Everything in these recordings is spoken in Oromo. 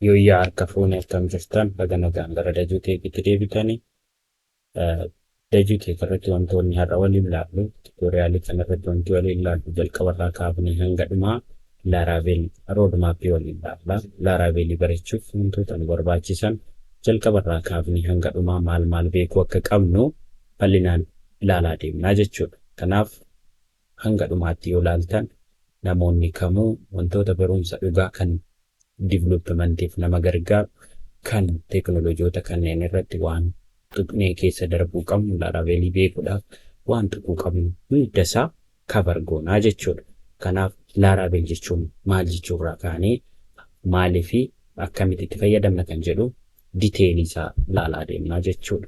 Yooyyaa, harka fuune, akkam jirtan? Baga nagaan gara Dajuu Teekitti deebitanii. Dajuu Teek irratti wantoonni har'a waliin ilaallu, tutorialii kana irratti wanti waliin ilaallu, jalqabarraa kaafnee hanga dhumaa Laravel roadmapii waliin ilaalla. Laravelii barachuuf wantoota nu barbaachisan jalqabarraa kaafnee hanga dhumaa maal maal beekuu akka qabnu bal'inaan ilaalaa deemnaa jechuudha. Kanaaf hanga dhumaatti yoo ilaaltan, namoonni kamuu wantoota barumsa dhugaa kan developmentiif nama gargaaru, kan teekinooloojiyoota kanneen irratti waan tuqnee keessa darbuu qabnu, Laravelii beekuudhaaf waan tuquu qabnu hundasaa cover goonaa jechuudha. Kanaaf Laravel jechuun maal jechuurraa kaanee maalii fi akkamitti itti fayyadamna kan jedhu detailii isaa ilaalaa deemnaa jechuudha.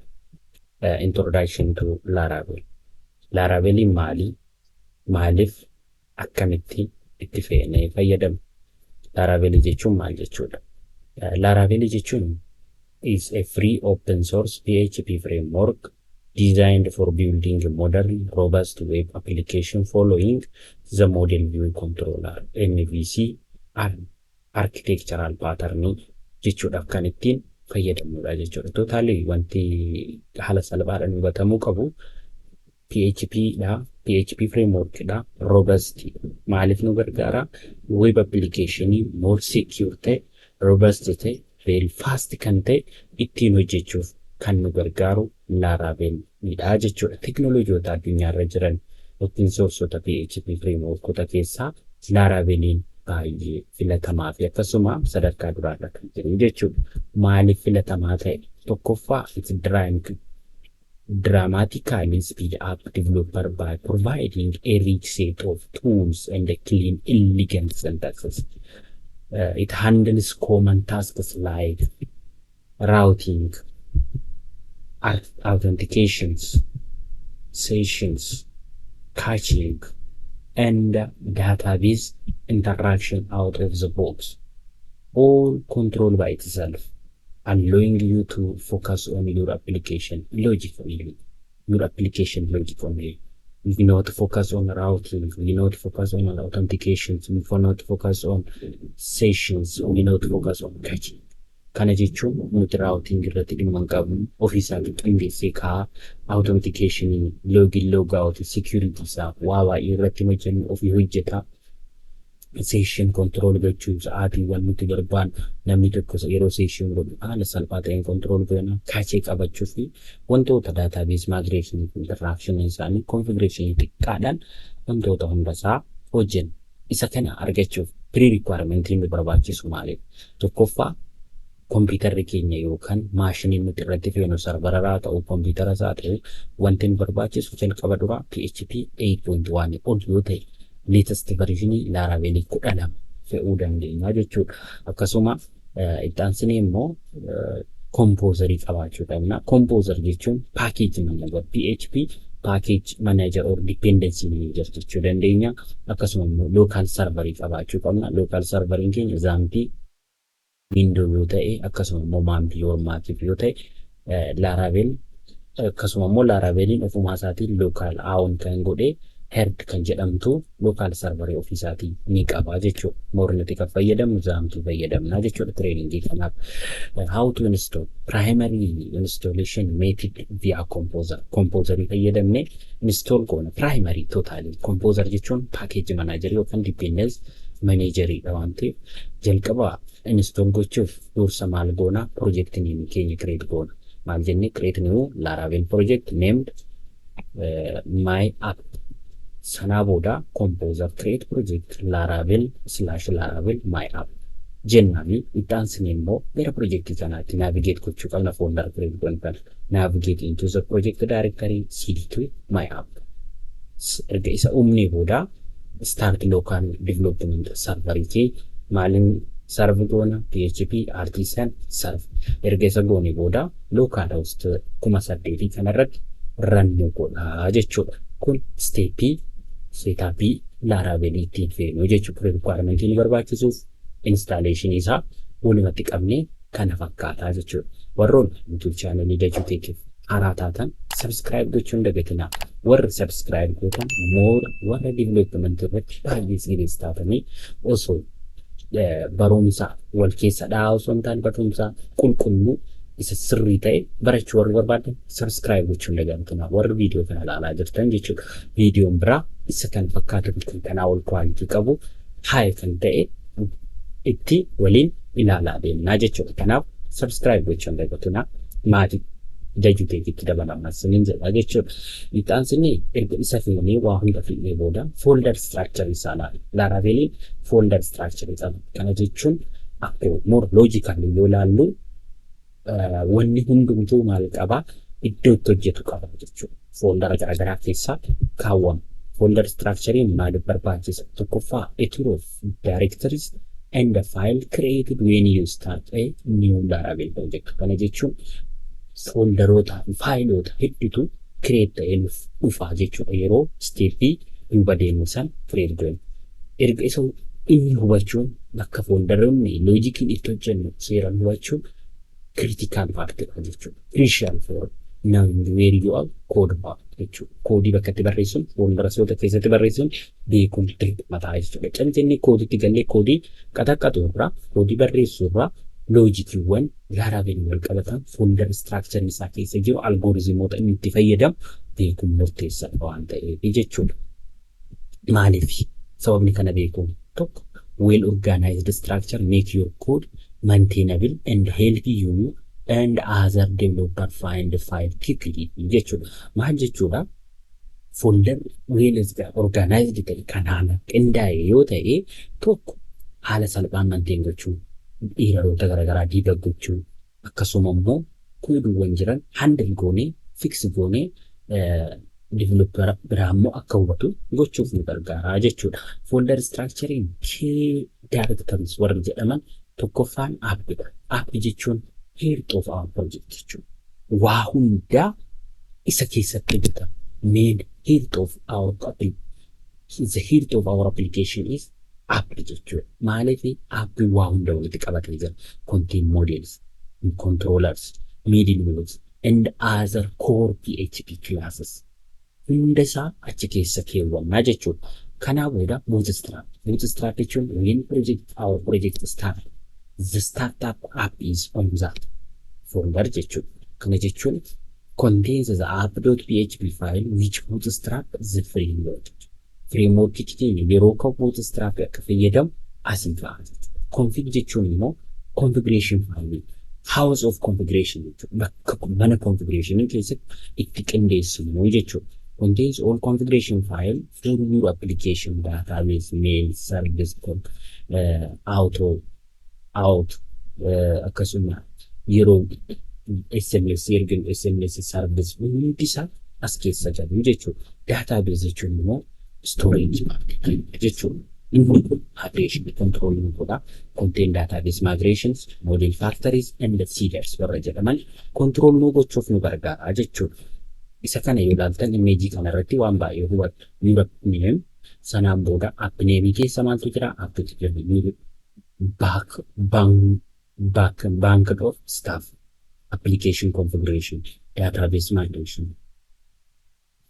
Introduction to Laravel. Laraveliin maali? Maaliif, akkamitti itti feenee fayyadamna? Laravelii jechuun maal jechuudha? Laravelii jechuun is a free open source PHP framework designed for building a modern, robust web application following the Model View Controller MVC architectural pattern jechuudhaaf kan ittiin fayyadamnudha jechuudha. Totally wanti haala salphaadhaan hubatamuu qabu PHP dha. PHP framework dha. Robust maaliif nu gargaara? Web applicationii more secure ta'e, robust ta'e, very fast kan ta'e ittiin hojjechuuf kan nu gargaaru Laravel dha jechuudha. Teknooloojiyoota addunyaarra jiran open sourceota PHP frameworkota keessaa Laraveliin baay'ee filatamaa fi akkasuma sadarkaa duraarra kan jiru jechuudha. Maaliif filatamaa ta'e? Tokkoffaa, it's dramatically speed up developer by providing a rich set of tools and a clean, elegant syntaxes. It handles common tasks like routing, authentications, sessions, caching, and database interaction out of the box, all controlled by itself, allowing you to focus on your application logic only. Your application logic only. We not focus on routing, we not focus on authentications, we not focus on sessions, we not focus on caching. Kana jechuun nuti routing irratti dhimma hin qabnu, ofiisaatii qindeessee kaa'aa. Authentication, login, logout, security isaa waa baay'ee irratti hojjennu ofii hojjetaa. Session control gochuu, sa'aatiiwwan nuti barbaannu, namni tokko yeroo session godhu haala salphaa ta'een control goona, cache qabachuu fi wantoota database migration fi interaction isaanii configuration xiqqaadhaan wantoota hundasaa hojjenna. Isa kana argachuuf pre requirement nu barbaachisu maali? Tokkoffaa, kompiitarri keenya yookaan maashiniin nuti irratti feenu serveraraa ta'u, kompiitara isaa ta'u, wanti nu barbaachisu jalqaba duraa PHP 8.1 ol yoo ta'e, latest versionii Laravelii 12 fe'uu dandeenya jechuudha. Akkasuma itti aansinee immoo Composerii qabaachuu qabna. Composer jechuun package manager, PHP package manager or dependency manager jechuu dandeenya. Akkasuma immoo local serverii qabaachuu qabna. Local serveriin keenya XAMPPii Window yoo ta'e, akkasuma immoo MAMPii yoo Maciif yoo ta'e, Laravel akkasuma immoo Laraveliin ofumaa isaatiin local own kan godhee Herd kan jedhamtu local serverii ofiisaatii ni qaba jechuudha. More nuti kan fayyadamnu XAMPPii fayyadamna jechuudha trainingii kanaaf. How to install: primary installation method via Composer. Composerii fayyadamne install goona primary totally. Composer jechuun package manager yookaan dependence manageridha waan ta'eef, jalqaba install gochuuf dursa maal goona? Project name keenya create goona. Maal jennee? Create new Laravel project named my app. Sanaa booda composer create project laravel /laravel my app jennaani. Itti aansinee immoo gara projectii sanaatti navigate gochuu qabna. Folder create goone kana navigate into the project directory, cd to my app. Erga isa uumnee booda start local development server kee maaliin serve goona? PHP artisan serve. Erga isa goone booda local host 8000 kanarratti run godha jechuudha. Kun stepii setupii Laravelii ittiin feenu jechuudha. Requirementii nu barbaachisuuf installation isaa walumatti qabnee kana fakkaataa jechuudha. Warroonni YouTube channelii Dajuu Teekiif haaraa taatan subscribe gochuun dagatinaa. Warri subscribe gootan more warra development irratti baay'ee serious taatanii osoo Barumsa wal keessa dhahaa osoo hin taane, barumsa qulqulluu isa sirrii ta'e barachuu warri barbaadan subscribe gochuun dagatinaa, warri viidiyoo kana ilaalaa jirtan jechuudha. Viidiyoon biraa isa kan fakkaatu kan kanaa ol quality qabu high kan ta'e itti waliin ilaalaa deemnaa jechuudha. Kanaaf subscribe gochuun dagatinaa, maatii Jajuu Teekitti dabalamaa isiniin jedha jechuudha. Itti aansinee erga isa fiinee waa hunda fiinee booda folder structure isaa ilaalla. Laaraveliin folder structure qaba. Kana jechuun akka more logical yoo ilaallu, wanni hundumtuu maal qabaa? Iddoo itti hojjetu qaba jechuudha. Foldera garaagaraa keessaa kaawwama. Folder structurein maaliif barbaachisa? Tokkoffaa, a tour of directories and the file created when you start a new Laravel project. Kana jechuun folderoota fi faayiloota hedduutu create ta'ee nuuf dhufaa jechuudha, yeroo stepii duuba deemu san create goonu. Erga isa inni hubachuun, bakka folderoonni logiciin itti hojjennu seeraan hubachuun critical partidha jechuudha. Crucial for knowing where you are code part jechuudha. Koodii bakka itti barreessuun, folderoota keessatti barreessuun beekuun dirqama ta'a jechuudha. Callisnee koodiitti gallee koodii qaxaqqatu irraa, koodii barreessuu irraa, logiciiwwan Laravel wal qabatan, folder structure isaa keessa jiru, algorithmoota inni itti fayyadamu beekuun murteessaadha waan ta'eef jechuudha. Maaliif sababni kana beekuun? Tokko, well organized structure make your code maintainable and help you and other developer find the file quickly jechuudha. Maal jechuudha? Folder well organized ta'e kan haala qindaa'e yoo ta'e, tokko, haala salphaan maintain gochuu, erroroota garaagaraa debug gochuu, akkasuma immoo koodiiwwan jiran handle goonee, fix goonee, developer biraa immoo akka hubatu gochuuf nu gargaara jechuudha. Folder structuring key directories warri jedhaman, tokkoffaan appidha. App jechuun heart of our project jechuudha. Waa hundaa isa keessatti hojjeta. Main heart of our the heart of our application is app jechuudha. Maaliif? Appii waa hunda walitti qabatee jira. Contain models, controllers, middlewares and other core PHP classes. Hunda isaa achi keessa keewwannaa jechuudha. Kanaa booda Bootstrap. Bootstrap jechuun when project our project start, the startup app is on that folder jechuudha. Kana jechuun contains the app.php file which bootstrap the framework. Framework keenya yeroo ka'u Bootstrap akka fayyadamu asii ka'a jechuudha. Config jechuun immoo configuration file, house of configuration jechuudha. Bakka mana configuration keessatti itti qindeessinu jechuudha. Contains all configuration file for your application: database, mail, service, auto, out, akkasuma yeroo SMS erginu SMS service hundi isaa as keessa jiru jechuudha. Database jechuun immoo storage jechuudha. Inni kun migration control godha. Contain database migrations, model factories and seeders warra jedhaman control nu gochuuf nu gargaara jechuudha. Isa kana yoo ilaaltan, imageii kana irratti waan baay'ee hubattu. Your app name, sanaan booda app name keessa maaltu jira? Appitu jira. Back bank back bank of staff, application configuration, database migration.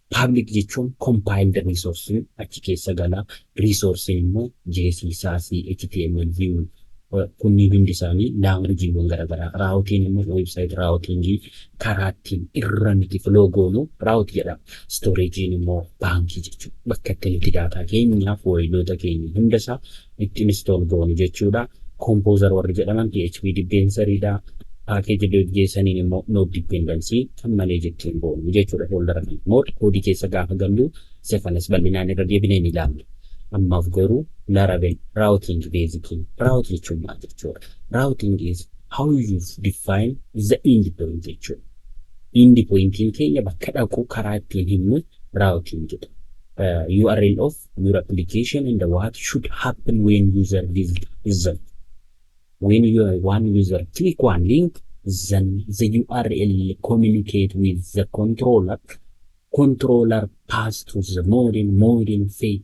Public jechuun compiled resource achi keessa gala. Resource immoo JS, Sass, HTML, View, kunniin hundi isaanii languageiiwwan garaagaraa. Routeiin immoo website routingii, karaa ittiin irra nuti flow goonu route jedhama. Storageiin immoo baankii jechuudha. Bakka itti nuti data keenyaaf faayilota keenya hundasaa itti install goonu jechuudha. Composer warri jedhaman PHP dependencydha. Package JSONiin immoo no dependency kan malee jettiin goonu jechuudha. Foldera kan immoo koodii keessa gaafa gallu isa kanas bal'inaan irra deebinee ni ilaalla. Ammaaf garuu Laravel routing basic route jechuun maal jechuudha? Routing is how you define the end point jechuudha. End pointiin keenya bakka dhaqu karaa ittiin himnu routing jedha. URL of your application and what should happen when user visit them. When you one user click one link, then the URL communicate with the controller. Controller pass to the model, model fetch,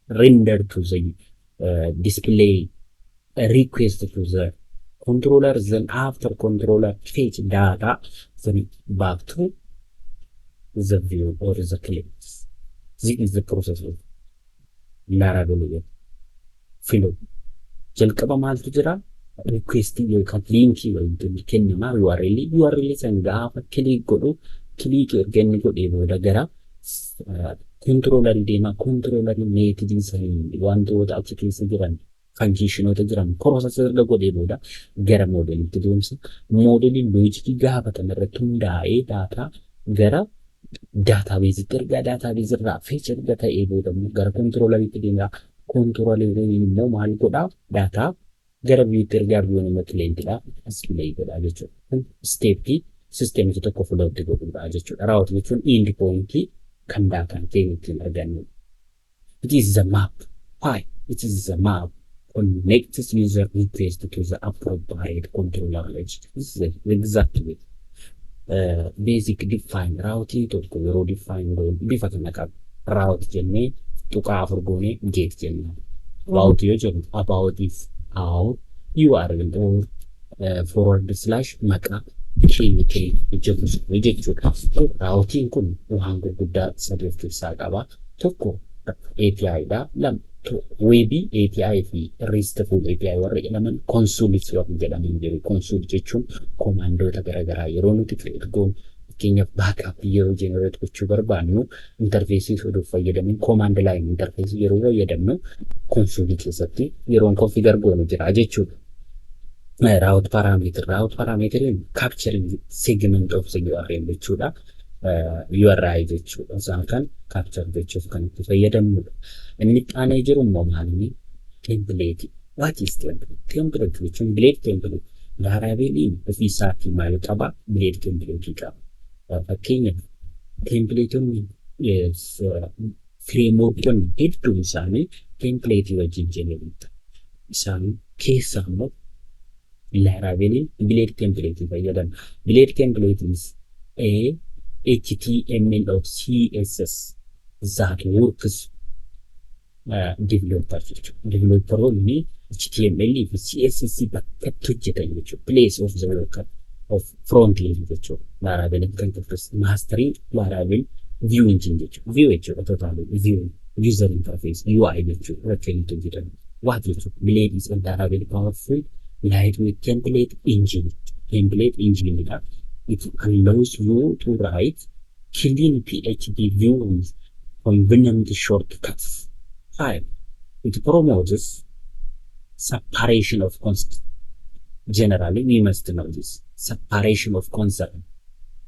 render to the display a request to the controller, then after controller fetch data, then back to the view or the clips. This is the process of Laravel flow. Jalqaba maaltu jira? Requestii yookaan linkii wayiitu kennama URL. URL san gaafa click godhu, click erga inni godhee booda gara controllerii deema. Controllerii methodii sanii wantoota achi keessa jiran, functionoota jiran process erga godhee booda gara modeliitti deemsa. Modeliin logicii gaafatan irratti hundaa'ee data gara databaseitti ergaa, databaseii irraa fetch erga ta'ee booda immoo gara controlleriitti deema. Controlleriin immoo maal godhaa? Data gara viewtti ergaa, viewn immoo clientiidhaaf display godhaa jechuudha. Kun stepii systemii tokko fuulduratti godhudha jechuudha. Route jechuun end pointii kan dataan keenya ittiin argannudha. It is the map. Why? It is the map connects user request to the appropriate controller logic. This is the exact way. Basic define routing tokko yeroo define goonu bifa kana qaba. Route jennee tuqaa afur goonee get jenna. About yoo jennu about is our URL or forward slash maqaa keenya keenya hojjetu sun jechuudha. Routiin kun waan gurguddaa sadii of keessaa qaba. Tokko API dha. Lama webii API fi RESTful API warra jedhaman, consoleis warra jedhaman jiru. Console jechuun commandoota garaagaraa yeroo nuti create goonu, fakkeenyaaf backup yeroo generate gochuu barbaannu, interfaceii oduu fayyadamin command line interfaceii yeroo fayyadamnu consoleii keessatti yeroon configure goonu jira jechuudha. Route parameter. Route parameteriin capturing segment of the URL jechuudha. URI jechuudha. Isaan kan capture gochuuf kan itti fayyadamnudha. Inni itti aanee jiru immoo maalinni? Template. What is template? Template jechuun blade template. Laraveliin ofii isaatii maal qaba? Blade template qaba. Fakkeenyaaf templateonni frameworkonni hedduun isaanii templateii wajjin generate. Isaan keessaa immoo Laraveliin blade template fayyadama. Blade template is a HTML or CSS that works developer jechuudha. Developeroonni HTML fi CSS bakkatti hojjetan jechuudha. Place of the worker of front end jechuudha. Laravel kan qopheessu masterii Laravel view engine jechuudha. View jechuudha, total view user interface UI jechuudha. Bakka inni hojjetan. What jechuudha. Blade is a Laravel powerful lightweight template engine. Template engine dha. It allows you to write clean PHP views, convenient shortcuts. Five, it promotes separation of concept. Generally, we must know this. Separation of concern,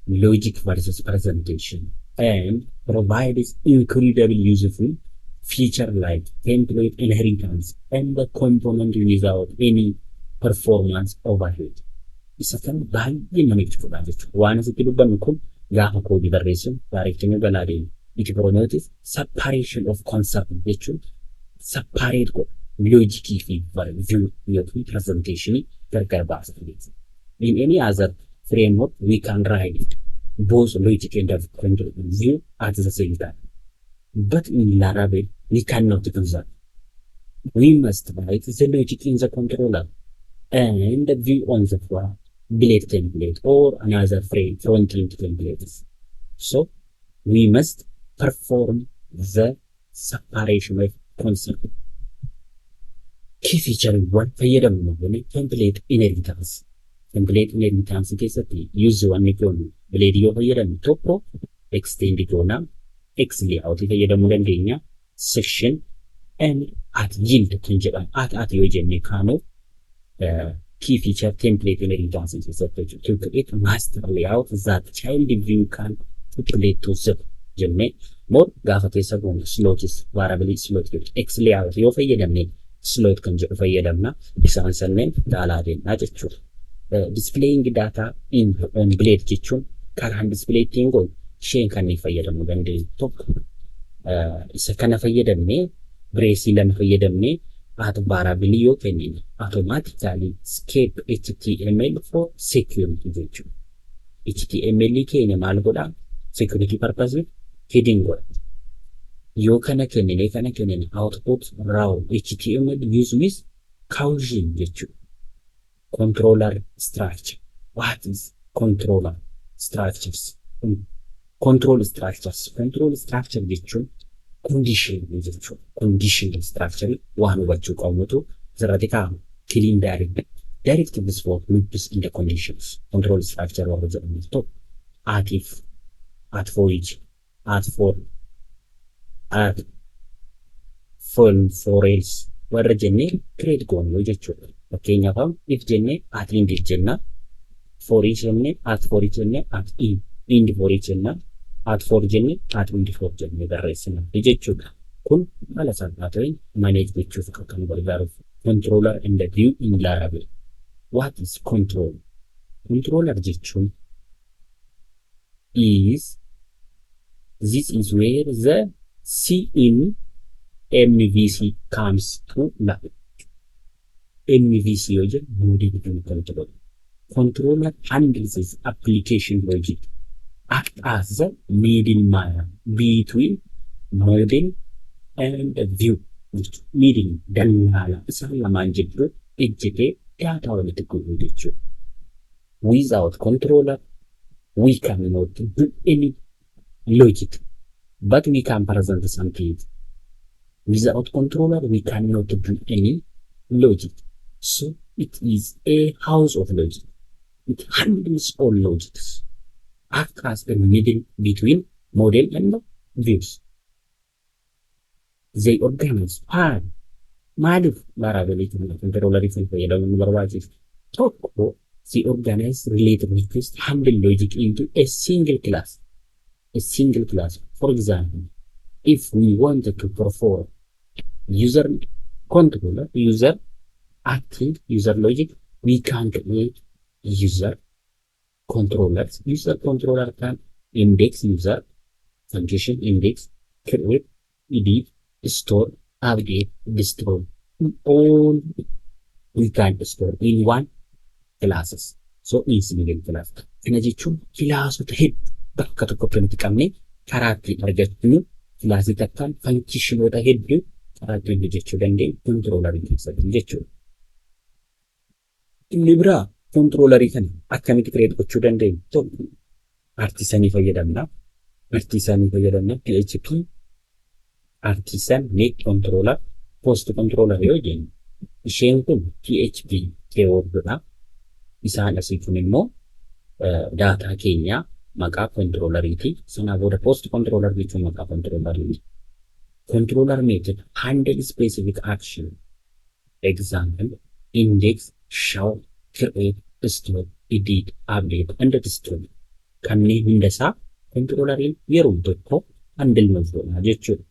logic versus presentation, and provides incredibly useful feature like template inheritance and the component without any performance overhead. Isa kan baay'ee namatti tola jechuudha. Waan asitti dubbannu kun gaafa codeii barreessinu directionii galaa deemu. It promotes separation of concern jechuun separate godha. Logicii fi view yookiin presentationii gargar baasa jechuudha. In any other framework, we can write both logic and view at the same time. But in Laravel, we cannot do that. We must write the logic in the controller and the view on the blade template or another frame front-end templates. So we must perform the separation of concern. Key feature-wwan fayyadamnu kun template inheritance. Template inheritance keessatti use wanni goonu blade yoo fayyadamnu tokko extend goona, X layout fayyadamuu dandeenya, section and at yield kan jedhamu at yoo jenne kaanu key feature template inheritance keessatti jechuudha. To create master layout that child view can populate to zero jennee more gaafa keessa goonu slotis variable slot jedhu X layout yoo fayyadamne slot kan jedhu fayyadamna, isaan sanneen daalaa deemnaa jechuudha. Displaying data in on blade jechuun karaan display ittiin goonu isheen kan inni fayyadamuu dandeenyu tokko isa kana fayyadamnee braceii lama fayyadamnee at variable yoo kennine automatically escape HTML for security jechuudha. HTML keenya maal godhaa? Security purpose hidden godha. Yoo kana kennine output raw HTML use with caution jechuudha. Controller structure. What is controller structures? Control structures. Control structure jechuun condition jechuudha. Condition structure waan hubachuu qabnutu Asirratti kaa'ama. Clean directive. Directives for loops in the conditions. Control structure warra jedhamu tokko. At if, at for each, at for, at for else warra jennee create goonu jechuudha. Fakkeenyaaf, if jennee at end if jenna. For each jennee at for each jennee at in end for each jenna. At for jennee at end for jennee barreessina jechuudha. Kun haala salphaa ta'een manage gochuuf kan gargaaruuf. Controller and the view in Laravel. What is control? Controller jechuun is this is where the C in MVC comes to life. MVC yoo jennu, model view control. Controller handles its application logic, act as the middleman between model and view. Middle dallaala isaan lamaan jidduu ejjetee daataa walitti guuruu jechuudha. Without controller, we cannot do any logic, but we can present something. Without controller, we cannot do any logic. So it is a house of logic. It handles all logics. Act as a middle between model and views. They organize file. Maaliif Laravelii kana controllerii kan fayyadamuun nu barbaachisa? Tokko, they organize related request, handle logic into a single class. A single class. For example, if we wanted to perform user controller, user active, user logic, we can create user controllers. User controller can index user, function index, create, edit, store, update, destroy. All we can store in one classes. So in single class. Kana jechuun classota hedduu bakka tokkotti walitti qabnee karaa ittiin argachuu, classii takkaan functionoota hedduu karaa ittiin hojjechuu dandeenyu controllerii keessatti jechuudha. Inni biraa, controllerii kana akkamitti create gochuu dandeenya? Tokko, artisanii fayyadamna. Artisanii fayyadamna, PHP artisan make controller. Post controller yoo jennu, isheen kun PHP keywordidha. Isaan asii kun immoo daataa keenya maqaa controlleriiti. Sanaa booda post controller jechuun maqaa controlleriiti. Controller method handle specific action. Example, index, show, create, store, edit, update, and destroy. Kanneen hundasaa controlleriin yeroo tokko handle nuuf godha jechuudha.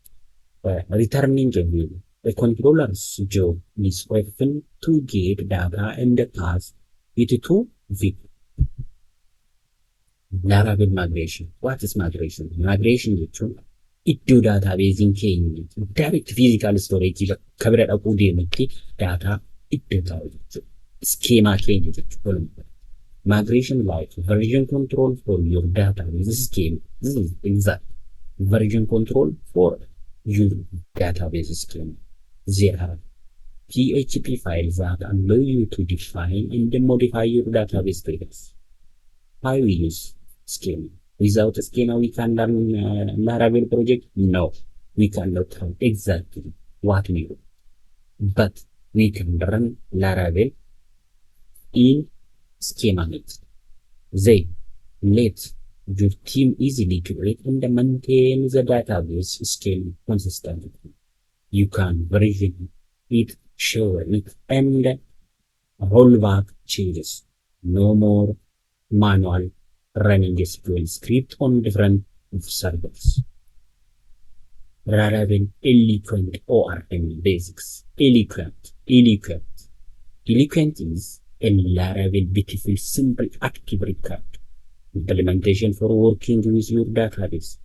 Returning a view. The controller's job is often to get data and pass it to view. Laravel migration. What is migration? Migration jechuun iddoo databaseiin keenya direct physical storage bakka bira dhaquu deemutti daataa iddoo taa'u jechuudha. Schema keenya jechuudha. Migration like version control for your database schema. This is exact version control for your database schema. There are PHP files that allow you to define and modify your database tables. How we use schema? Without schema, we can learn Laravel project? No, we cannot learn exactly what we do. But we can run Laravel in schema method. They let your team easily create and maintain the database schema consistently. You can version it, show it, and roll back changes. No more manual running SQL script on different servers. Laravel Eloquent ORM basics. Eloquent, Eloquent. Eloquent is a Laravel beautiful, simple active record implementation for working with your database.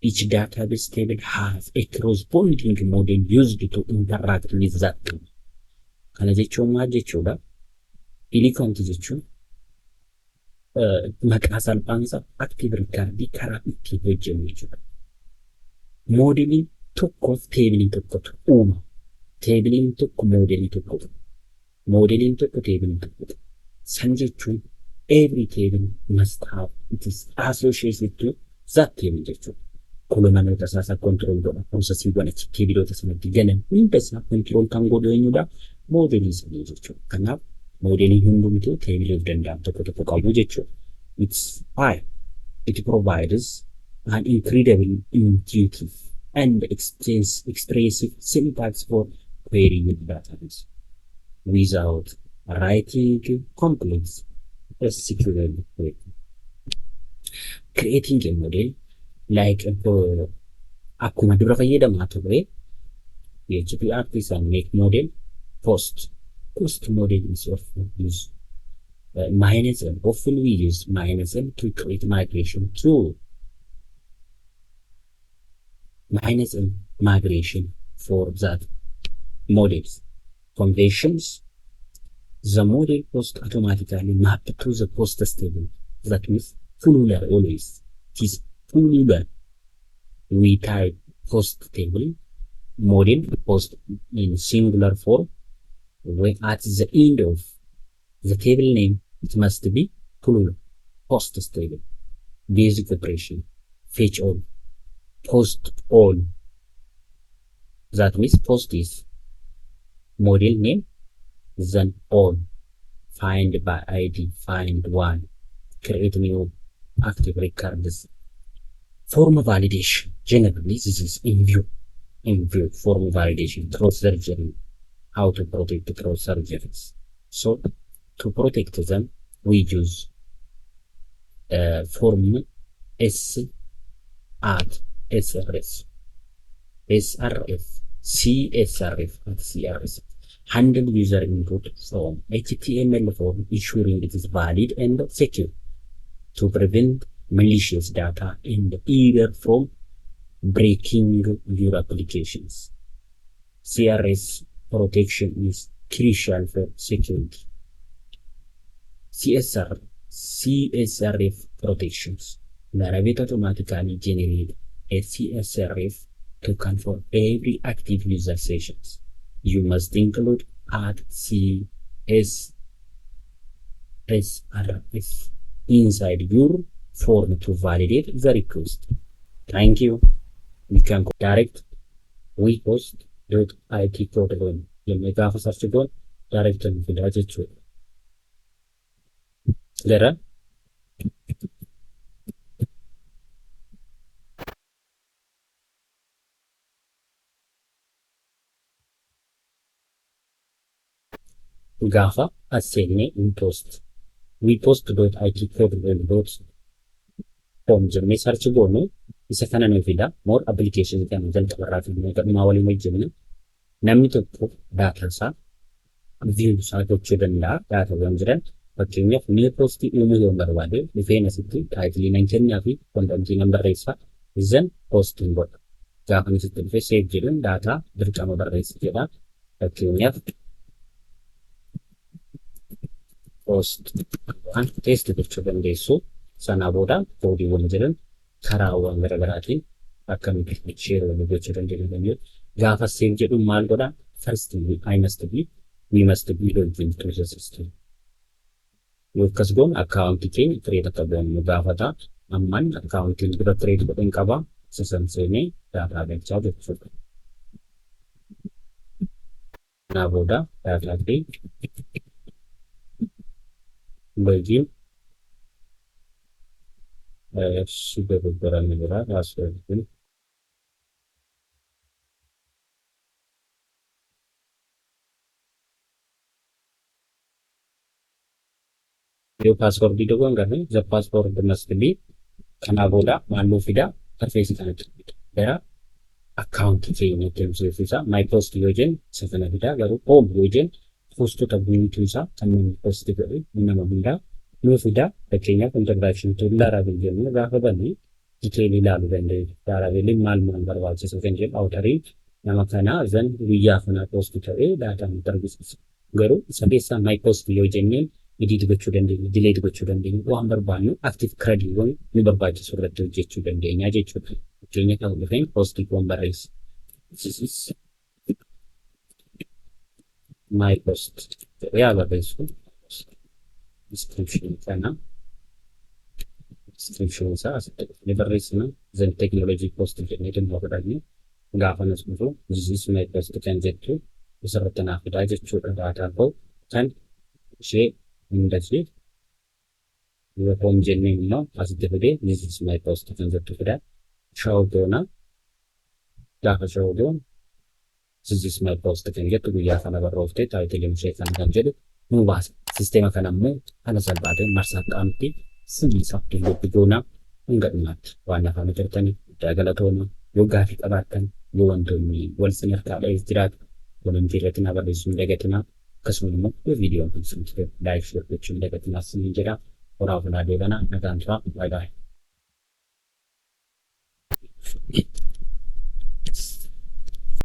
Each database table has a corresponding model used to interact with that table. Kana jechuun maal jechuudha? Eloquent jechuun maqaa salphaansaa active record karaa ittiin hojjennu jechuudha. Modelii tokkoof tableiin tokkotu uuma. Tableiin tokko modelii tokkotu. Modeliin tokko tableiin tokkotu. San jechuun every table must have it is associated to that table jechuudha. Columnoota isaa control godha. Processiiwwan achi tableoota sanatti galan hunda isaa control kan godhu eenyudha? Modelii sanii jechuudha. Kanaaf modelii hundumtuu tableii of danda'an tokko tokko qabu jechuudha. It's fine. It provides an incredible intuitive and expressive syntax for querying database without writing complex SQL query. Creating a model like akkuma dura fayyadamaa turre PHP artisan make model post. Post model is often used minus n. Often we use minus n to create migration tool. Minus n migration for that models. Conventions. The model post automatically mapped to the post table. That means plural always. It is plural. We type post table model post in singular form. When at the end of the table name, it must be plural. Post table. Basic operation. Fetch all. Post all. That means post is model name, then all. Find by ID, find one. Create new active records. Form validation. Generally, this is in view. In view, form validation, cross surgery. How to protect the cross surgeries. So, to protect them, we use form S at SRS, SRF, CSRF at CRS. Handle user input from HTML form, ensuring it is valid and secure to prevent malicious data and error from breaking your applications. CRS protection is crucial for security. CSR, CSRF protections. Laravel automatically generate a CSRF token for every active user sessions. You must include at CSSRF inside your form to validate the request. Thank you. We can go direct wepost.it code jennee gaafa search goon direct nu fidaa jechuudha. Gara gaafa as seennee wepost wepost.itcode.com jennee search goonu isa kana nu fida. More application kana jalqabarraa fidnee gadhumaa waliin hojjenna. Namni tokko data isaa view isaa gochuu danda'a. Datawwan jiran, fakkeenyaaf, new postii uumuu yoo barbaade, dhufeen asitti titleii nan kennaa fi contentii nan barreessaa, then postiin godha. Gaafa asitti dhufee save jedhuun data dirqama barreessi jedha. Fakkeenyaaf, post waan test gochuu dandeessu. Sanaa booda codeiiwwan jiran karaawwan garaagaraatiin akkamitti share walii gochuu dandeenya. Gaafa save jedhuun maal godhaa? First I must be we must be logged to the system. Yoo akkas goone accountii keenya create akka goonu nu gaafata. Amman accountiin dura create godhan qaba. Isa san seenee data galchaa jechuudha. Kanaa booda data fi login si dogoggorame jira password. Yoo passwordii dogongarre, the password must be. Kanaa booda maal nuu fida? Interfaceii kanatti fida. Gara accountii keenyatti himsiisa. My post yoo jennu isa kana fida, garuu home yoo jennu postota guutuu isaa kan namni post godhe nama hundaa nuu fida. Fakkeenyaaf, introduction to Laravel jennu gaafa banne detailii ilaaluu dandeenya. Laravelin maal maal barbaachisa kan jedhu, authorii nama kanaa, then guyyaa kana post ta'ee data nutti argisiisa. Garuu isa keessaa my post yoo jenneen edit gochuu dandeenya, delete gochuu dandeenya, waan barbaannu active CRUDiiwwan nu barbaachisu irratti hojjechuu dandeenya jechuudha. Fakkeenya kan dhufeen postiiwwan barreessa. This is my post jedhee haa barreessu. Description kana, description isaa asitti dhufnee barreessina. Then technology post jennee dhimma fudhanne gaafa nus dhufu this is my post kan jettu Asirratti naaf fidaa jechuudha. Daataan koo kan ishee hundashee yoo home jennee immoo asitti fidee "This is my post" kan jettu fidaa. Show goona. Gaafa show goonu "This is my post" kan jettu, guyyaa kana barrooftee, titleiin ishee kana kan jedhu nu baasa. Sisteema kana immoo haala salphaatiin marsaa ta'amti sirrii develop goonaa hanga dhumaatti waan afaan turtanii guddaa galatooma. Yoo gaafii qabaattan, yoo wantoonni wal sin harkaa dha'ees jiraatu, commentii irratti na barreessuu hin dagatinaa. Akkasuma immoo yoo viidiyoon kun isinitti tole, like, share gochuu hin dagatinaa isiniin jedha. Horaa bulaa, deebanaa, nagaan turaa, baay'ee.